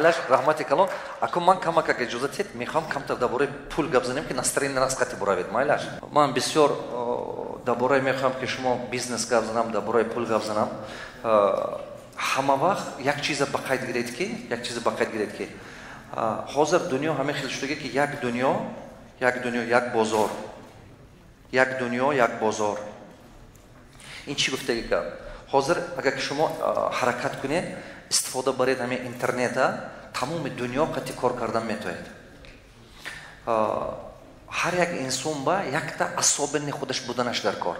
Майлаш, раҳмати калон. Аку ман камакак иҷозат тиҳед, мехоҳам камтар дар бораи пул гап занем, ки настроение нағз қати буравед. Майлаш, ман бисёр дар бораи мехоҳам, ки шумо бизнес гап занам, дар бораи пул гап занам. Ҳама вақт як чиза ба қайд гиред, ки як чиза ба қайд гиред, ки ҳозир дунё ҳамин хел шудаге, ки як дунё, як дунё, як бозор, як дунё, як бозор. Ин чӣ гуфтаги гап? Ҳозир агар ки шумо ҳаракат кунед, истифода баред ҳамин интернета, тамоми дунё қати кор кардан метавонед. Ҳар як инсон ба якта особенный худаш буданаш дар кор,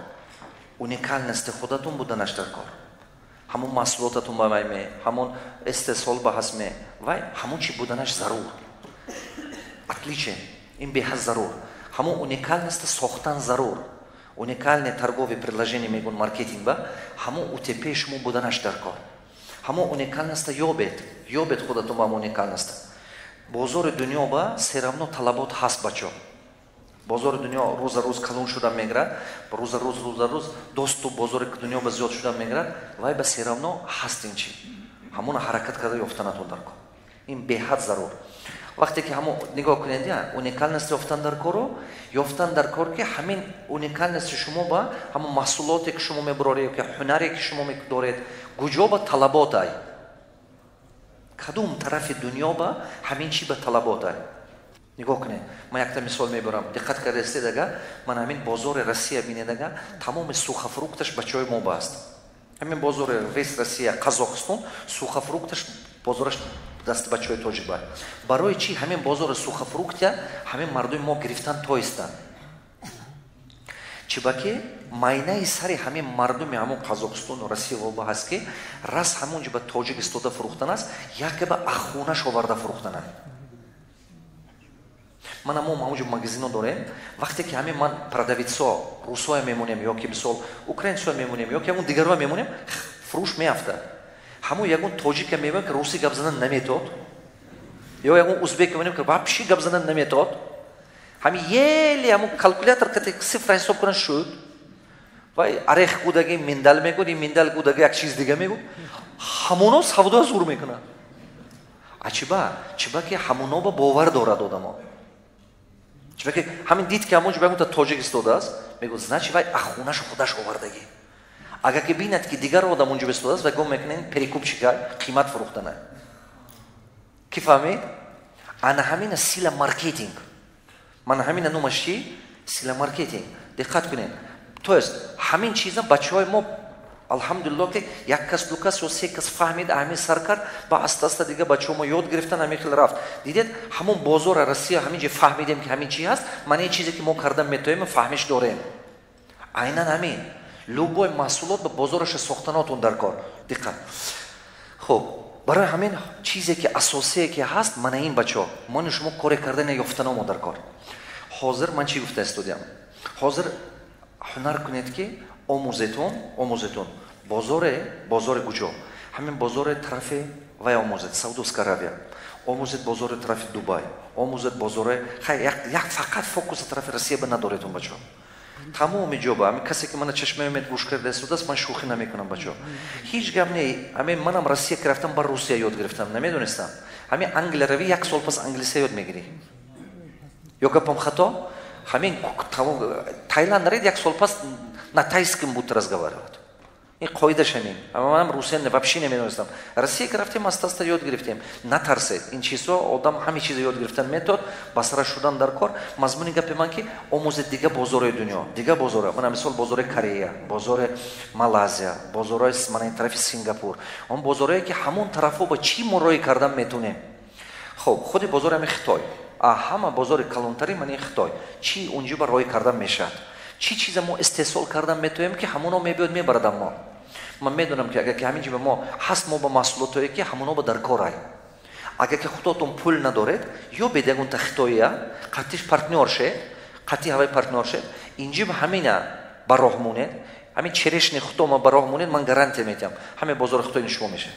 уникальности худатон буданаш дар кор. Ҳамон маҳсулотатон ба вай ме, ҳамон истеҳсол ба ҳастме, вай ҳамон чи буданаш зарур. Отличие ин беҳад зарур. Ҳамон уникальность сохтан зарур. Уникальное торговое предложение мегӯн маркетинг ба, ҳамон УТП шумо буданаш дар кор. Ҳамон уникальность ёбед, ёбед худатон ба ҳамон уникальность. Бозори дунё ба всё равно талабот ҳаст, бачо. Бозори дунё рӯза рӯз калон шуда мегирад, рӯза рӯз, рӯза рӯз доступ бозори дунё ба зиёд шуда мегирад. Вай ба всё равно ҳаст ин чи. Ҳамона ҳаракат карда ёфтанатон дар кор, ин беҳад зарур. Вақте ки ҳамо нигоҳ кунед, я уникальность ёфтан дар кору ёфтан дар кор, ки ҳамин уникальности шумо ба ҳамон маҳсулоте, ки шумо мебароред, ё ҳунаре, ки шумо доред, куҷо ба талаботай, кадом тарафи дунё ба ҳамин чи ба талаботай. Нигоҳ кунед, ман якта мисол мебарам. Диққат кардаистед, ага ман ҳамин бозори Россия бинед, ага тамоми сухофрукташ бачаҳои мо ба аст. Ҳамин бозори весь Россия, Қазоқистон, сухофрукташ, бозораш дасти бачаҳои тоҷик ба. Барои чӣ ҳамин бозори сухофруктя ҳамин мардуми мо гирифтан тоистанд? Чибаки майнаи сари ҳамин мардуми ҳамон Қазоқистону Россия ба ҳаст, ки рас ҳамон ҷо ба тоҷик истода фурӯхтан аст, яке ба ахунаш оварда фурӯхтана. Ман мо ҳамонҷо магазино дорем. Вақте ки ҳамин ман продавецо русоя мемонем, ё ки мисол украинсоя мемонем, ё ки ҳамон дигароя мемонем, фурӯш меафтад. Ҳамон ягон тоҷика мебинам, ки русӣ гап задан наметод, ё ягон узбека мебинам, ки вообще гап задан наметод. Ҳамин еле ҳамон калькулятор кати цифра ҳисоб кунан шуд. Вай орех гудаги миндаль мегӯд, ин миндаль гудаги як чиз дига мегӯд. Ҳамоно савдоя зур мекунад. А чиба? Чиба ки ҳамоно ба бовар дорад одамо. Чиба ки ҳамин дид, ки ҳамон ҷо ягонта тоҷик истодааст, мегӯд, значит, вай ахунаш худаш овардагӣ. Агар ки бинад, ки дигар одам унҷо истодааст, вай гум мекунад, перекупщика, қимат фурӯхтана. Ки фаҳмид? Ана ҳамина сила маркетинг. Мана ҳамина номаш чи? Сила маркетинг. Диққат кунед. То есть ҳамин чиза бачаҳои мо, алҳамдулилло, ки як кас, ду кас ё се кас фаҳмид, ҳамин сар кард, ба аста аста дига бачаҳо мо ёд гирифтан, ҳамин хел рафт. Дидед, ҳамон бозора Россия ҳамин ҷо фаҳмидем, ки ҳамин чи ҳаст. Мана ин чизе, ки мо кардан метавонем, фаҳмиш дорем. Айнан ҳамин любой маҳсулот ба бозораша сохтанотун дар кор. Диққат. Хуб, барои ҳамин чизе, ки асосие, ки ҳаст, мана ин, бачаҳо, мони шумо коре кардане ёфтаномо дар кор. Ҳозир ман чӣ гуфта истодиам? Ҳозир ҳунар кунед, ки омӯзетон, омӯзетон бозоре, бозори куҷо? Ҳамин бозори тарафи вай омӯзед, Саудовская Аравия омӯзед, бозори тарафи Дубай омӯзед, бозори хай як фақат фокуса тарафи Россия ба надоредон, бачаҳо. Тамоми ҷо ба ҳамин касе, ки мана Чашмаи Умед гӯш карда истодааст, ман шӯхӣ намекунам, бачаҳо, ҳеҷ гап не. Ҳамин манам Россия ки рафтам, ба Русия ёд гирифтам, намедонистам. Ҳамин Англия равӣ, як сол пас англисия ёд мегирӣ. Ё гапам хато? Ҳамин Таиланд наред, як сол пас на тайском будут разговаривать. Ин қоидаш ҳамин. Манам русия вообще намедонистам. Россия ки рафтем, аста аста ёд гирифтем. Натарсед, ин чизҳо одам ҳамин чизо ёд гирифтан метод ба сара шудан дар кор. Мазмуни гапи ман, ки омӯзед дига бозорои дунё, дига бозоро. Мана мисол бозори Корея, бозори Малайзия, бозорои мана ин тарафи Сингапур, он бозорое, ки ҳамон тарафҳо ба чӣ мо роҳӣ кардан метонем. Хуб, худи бозори ҳами Хитой, а ҳама бозори калонтари мана ин Хитой, чӣ унҷо ба роҳӣ кардан мешавад, чӣ чиза мо истеҳсол кардан метавонем, ки ҳамоно мебиёд, мебарадам мо. Ман медонам, ки агар ки ҳамин ҷо ба мо ҳаст, мо ба маҳсулотое, ки ҳамоно ба дар корай. Агар ки худотон пул надоред, ё бед ягонта хитоия, қатиш партнёр шед, қатъи ҳавай партнёр шед, инҷи ба ҳамина ба роҳ монед, ҳамин черешни худо ма ба роҳ монед, ман гарантия метиҳам, ҳаме бозори Хитой шумо мешавад.